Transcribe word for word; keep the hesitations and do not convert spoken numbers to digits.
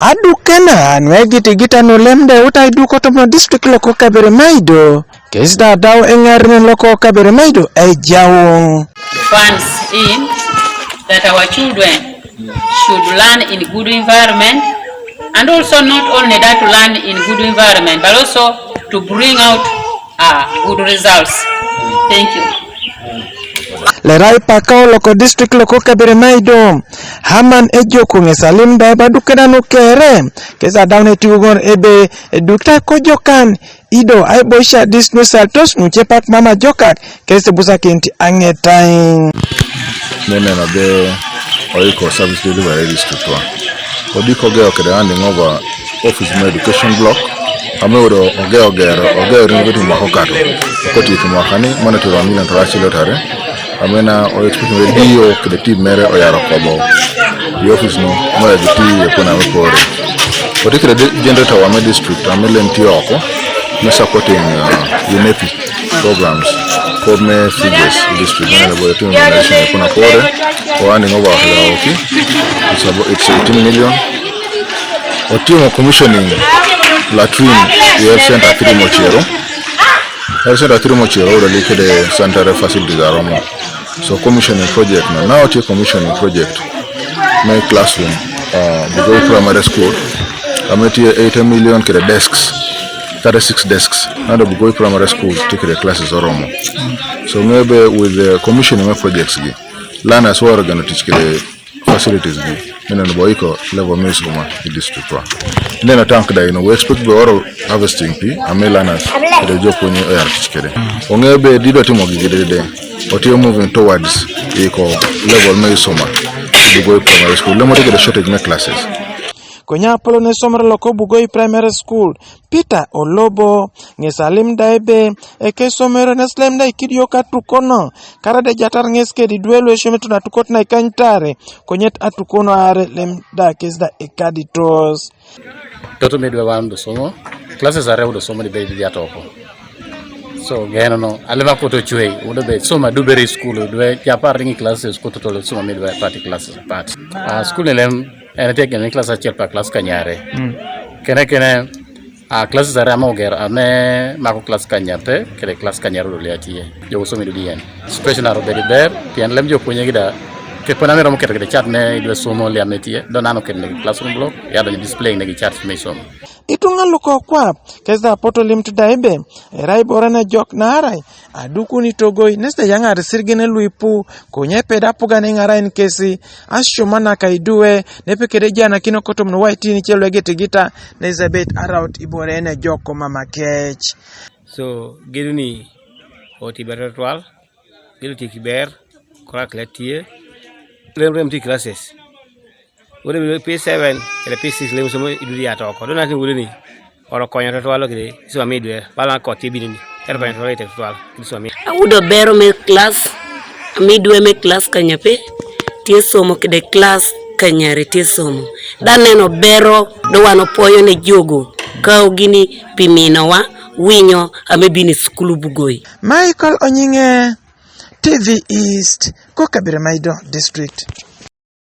Adukena nwe giti gita no lemde uta iduko tomo district loko Kaberamaido. Kes da daw engar ne loko Kaberamaido e jawong. Funds in that our children should learn in good environment, and also not only that to learn in good environment but also to bring out uh, good results. Thank you. Lerai pakao loko district loko Kaberamaido. Haman ejoko ngesalim da ba dukena no kere. Kesa daune tiugon ebe dukta ko jokan. Ido ai boisha dis no saltos nu cepak mama jokak kese busa kenti angetai. Nene na be oiko service delivery district wa. Odiko ge okede handing over office me education block. Ame odo oge oger oge orin gudi mako kato. Koti ki mwaka ni mane tiro milion tara chilo tare. Amena o expect me dio kede team mere oyaro kobo. Di office no mo ya giti ye pona me pore. Koti kede generator wa me district ame lenti oko. Me supporting uh, UNEP programs for me figures district. Mane bo team me nation ye pona pore. O handing over la oki. It's about it's eighteen million. Otimo commissioning latrine ye center three Mochero. Health center three Mochero already kede sanitary facilities aromo. So commissioning project no. Now tie commissioning project. My classroom, uh, Bugoi Primary School. Ametie eighty million kede desks. Thirty-six desks. Now the Bugoi Primary School take the classes aromo. So maybe with the commissioning of projects gi, learners who are going to teach kede facilities gi. Nene no boiko level me suma i district wa. Nene tank da ino we expect be oro harvesting pi ame learners kede jopo ni oyar kede. Onge be dido timo gi gidede. Otio moving towards iko level me suma. Bugoi Primary School. Lemo tike the shortage me classes. Konya apolo ne somero loko Bugoi Primary School. Peter Olobo ngesalim da ebe eke somero ne slem da ikidio katukono. Kara de jatar nges kedi duelo esho metu na tukot na ikany tare. Konyet atukono are lem da kes da ikadi tos. Toto midwe wan do somo. Classes are udo somo di bedi dia toko. So geno no alema koto chwe udo be soma dubere school dwe japar ringi classes koto tole soma midwe party classes party. Uh, school ne lem ene tek ne class achiel pa class kanyare. Mm. Kene kene a classes are ama oger ame mako class kanyape kede class kanyare udo liatie. Jogo somo ido bien. Situation aro bedi ber pien lem jopuonye gida. Ke pona mero mo kete kede chat ne idwe somo lia metie do nano kede ne classroom block ya do display ne gi chat me somo. Itunga luko kwa kesa poto lim tu daibe. Erai bora ne jok narai. Adukuni togoi neste yangar sirgene luipu. Konye peda puga ne ngara en kesi. Asho mana ka idue. Nepe kede jana kino kotom no waiti ni chelo ege tigita. Neste bet araut ibore ne jok ko mama kech. So giduni oti better twal. Giduni tiki ber. Kora kletie. Rem rem ti classes. Wode bi P seven kede P six lem somo idudi atoko do natin wode ni. Oro konyo to twalo kede isoma midwe bala ko ti bini ni. Ero konyo to twalo ite twalo kede isoma midwe. Awudo bero me class midwe me class kanyape. Tie somo kede class kanyare tie somo. Daneno bero do wano poyo ne jogo. Kao gini pimino wa winyo ame bini skulu Bugoi. Michael Onyinge, T V East, Kokabira Maido District.